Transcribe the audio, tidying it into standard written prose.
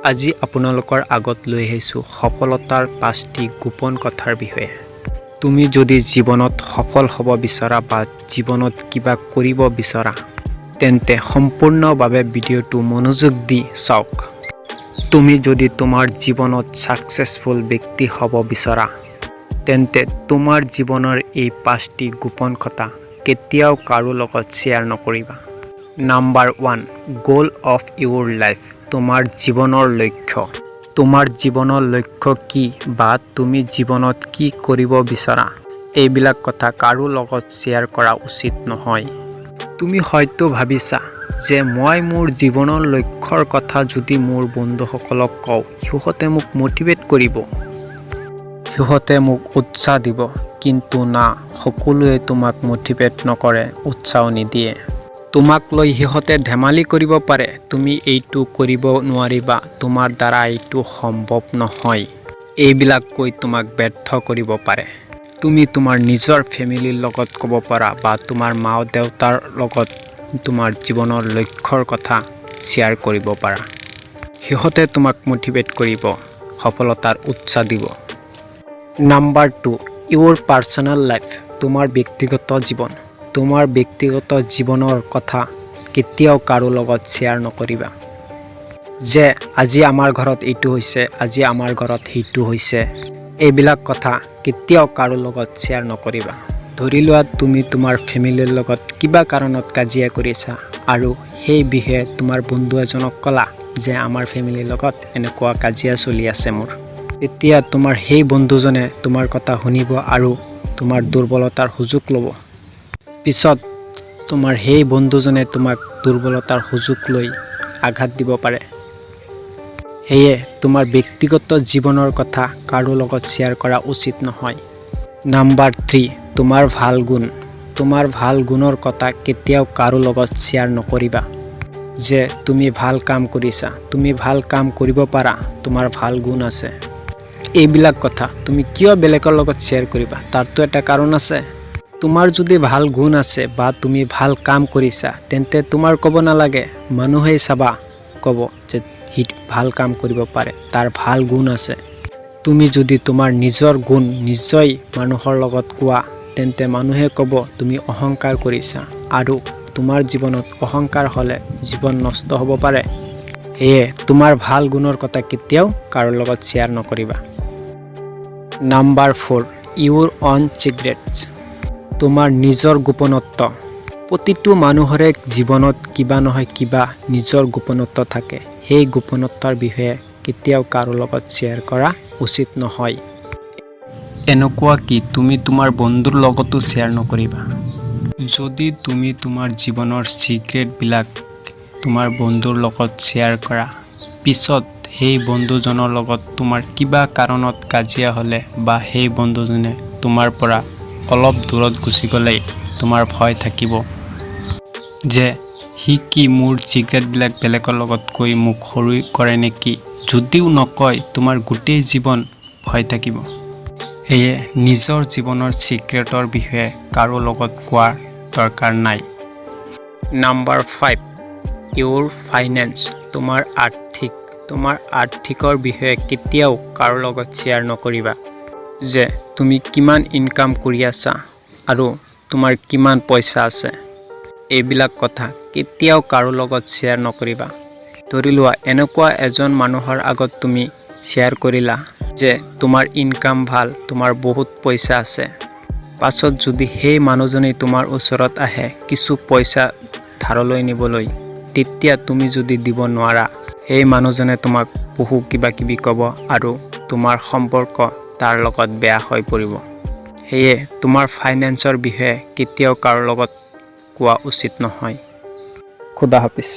আজি আপোনালোকৰ আগত লৈ আহিছোঁ সফলতাৰ পাঁচটি গোপন কথাৰ বিষয়ে। তুমি যদি জীৱনত সফল হ'ব বিচৰা বা জীৱনত কিবা কৰিব বিচৰা, তেন্তে সম্পূৰ্ণভাৱে ভিডিঅ'টো মনোযোগ দি চাওক। তুমি যদি তোমাৰ জীৱনত ছাকচেছফুল ব্যক্তি হ'ব বিচৰা, তেন্তে তোমাৰ জীৱনৰ এই পাঁচটি গোপন কথা কেতিয়াও কাৰো লগত শ্বেয়াৰ নকৰিবা। Number 1, goal of your life, তোমাৰ জীৱনৰ লক্ষ্য। তোমাৰ জীৱনৰ লক্ষ্য কি বা তুমি জীৱনত কি কৰিব বিচৰা, এইবিলাক কথা কাৰো লগত শ্বেয়াৰ কৰা উচিত নহয়। তুমি হয়তো ভাবিছা যে মই মোৰ জীৱনৰ লক্ষ্যৰ কথা যদি মোৰ বন্ধুসকলক কওঁ, সিহঁতে মোক মটিভেট কৰিব, সিহঁতে মোক উৎসাহ দিব। কিন্তু না, সকলোৱে তোমাক মটিভেট নকৰে, উৎসাহ নিদিয়ে। তোমাক লৈ সিহঁতে ধেমালি কৰিব পাৰে। তুমি এইটো কৰিব নোৱাৰিবা, তোমাৰ দ্বাৰা এইটো সম্ভৱ নহয়, এইবিলাক কৈ তোমাক ব্যৰ্থ কৰিব পাৰে। তুমি তোমাৰ নিজৰ ফেমিলিৰ লগত ক'ব পাৰা বা তোমাৰ মা দেউতাৰ লগত তোমাৰ জীৱনৰ লক্ষ্যৰ কথা শ্বেয়াৰ কৰিব পাৰা। সিহঁতে তোমাক মটিভেট কৰিব, সফলতাৰ উৎসাহ দিব। Number 2, your personal life, তোমাৰ ব্যক্তিগত জীৱন। তোমাৰ ব্যক্তিগত জীৱনৰ কথা কেতিয়াও কাৰো লগত শ্বেয়াৰ নকৰিবা যে আজি আমাৰ ঘৰত এইটো হৈছে, আজি আমাৰ ঘৰত সেইটো হৈছে। এইবিলাক কথা কেতিয়াও কাৰো লগত শ্বেয়াৰ নকৰিবা। ধৰি লোৱা, তুমি তোমাৰ ফেমিলিৰ লগত কিবা কাৰণত কাজিয়া কৰিছা আৰু সেই বিষয়ে তোমাৰ বন্ধু এজনক ক'লা যে আমাৰ ফেমিলিৰ লগত এনেকুৱা কাজিয়া চলি আছে মোৰ। তেতিয়া তোমাৰ সেই বন্ধুজনে তোমাৰ কথা শুনিব আৰু তোমাৰ দুৰ্বলতাৰ সুযোগ ল'ব। পিছত তোমাৰ সেই বন্ধুজনে তোমাক দুৰ্বলতাৰ সুযোগ লৈ আঘাত দিব পাৰে। সেয়ে তোমাৰ ব্যক্তিগত জীৱনৰ কথা কাৰো লগত শ্বেয়াৰ কৰা উচিত নহয়। নাম্বাৰ 3, তোমাৰ ভাল গুণ। তোমাৰ ভাল গুণৰ কথা কেতিয়াও কাৰো লগত শ্বেয়াৰ নকৰিবা যে তুমি ভাল কাম কৰিছা, তুমি ভাল কাম কৰিব পাৰা, তোমাৰ ভাল গুণ আছে। এইবিলাক কথা তুমি কিয় বেলেগৰ লগত শ্বেয়াৰ কৰিবা? তাৰতো এটা কাৰণ আছে। তোমাৰ যদি ভাল গুণ আছে বা তুমি ভাল কাম কৰিছা, তেন্তে তোমাৰ ক'ব নালাগে। মানুহেই চাবা ক'ব যে সি ভাল কাম কৰিব পাৰে, তাৰ ভাল গুণ আছে। তুমি যদি তোমাৰ নিজৰ গুণ নিজেই মানুহৰ লগত কোৱা, তেন্তে মানুহে ক'ব তুমি অহংকাৰ কৰিছা আৰু তোমাৰ জীৱনত অহংকাৰ হ'লে জীৱন নষ্ট হ'ব পাৰে। সেয়ে তোমাৰ ভাল গুণৰ কথা কেতিয়াও কাৰো লগত শ্বেয়াৰ নকৰিবা। Number 4, your own secrets, তোমাৰ নিজৰ গোপনত্ব। প্ৰতিটো মানুহৰে জীৱনত কিবা নহয় কিবা নিজৰ গোপনত্ব থাকে। সেই গোপনত্বৰ বিষয়ে কেতিয়াও কাৰো লগত শ্বেয়াৰ কৰা উচিত নহয়। এনেকুৱা কি তুমি তোমাৰ বন্ধুৰ লগতো শ্বেয়াৰ নকৰিবা। যদি তুমি তোমাৰ জীৱনৰ চিক্ৰেটবিলাক তোমাৰ বন্ধুৰ লগত শ্বেয়াৰ কৰা, পিছত সেই বন্ধুজনৰ লগত তোমাৰ কিবা কাৰণত কাজিয়া হ'লে বা সেই বন্ধুজনে তোমাৰ পৰা অলপ দূৰত গুচি গ'লেই তোমাৰ ভয় থাকিব যে সি কি মোৰ চিক্ৰেটবিলাক বেলেগৰ লগত কৈ মোক সৰু কৰে নেকি? যদিও নকয়, তোমাৰ গোটেই জীৱন ভয় থাকিব। সেয়ে নিজৰ জীৱনৰ চিক্ৰেটৰ বিষয়ে কাৰো লগত কোৱাৰ দৰকাৰ নাই। নাম্বাৰ 5, your finance, তোমাৰ আৰ্থিক। তোমাৰ আৰ্থিকৰ বিষয়ে কেতিয়াও কাৰো লগত শ্বেয়াৰ নকৰিবা যে তুমি কিমান ইনকাম কৰি আছা আৰু তোমাৰ কিমান পইচা আছে। এইবিলাক কথা কেতিয়াও কাৰো লগত শ্বেয়াৰ নকৰিবা। ধৰি লোৱা, এনেকুৱা এজন মানুহৰ আগত তুমি শ্বেয়াৰ কৰিলা যে তোমাৰ ইনকাম ভাল, তোমাৰ বহুত পইচা আছে। পাছত যদি সেই মানুহজনেই তোমাৰ ওচৰত আহে কিছু পইচা ধাৰলৈ নিবলৈ, তেতিয়া তুমি যদি দিব নোৱাৰা, সেই মানুহজনে তোমাক বহু কিবা কিবি ক'ব আৰু তোমাৰ সম্পৰ্ক তাৰ লগত বেয়া হৈ পৰিব। সেয়ে তোমাৰ ফাইনেন্সৰ বিষয়ে কেতিয়াও কাৰো লগত কোৱা উচিত নহয়। খুদা হাফিজ।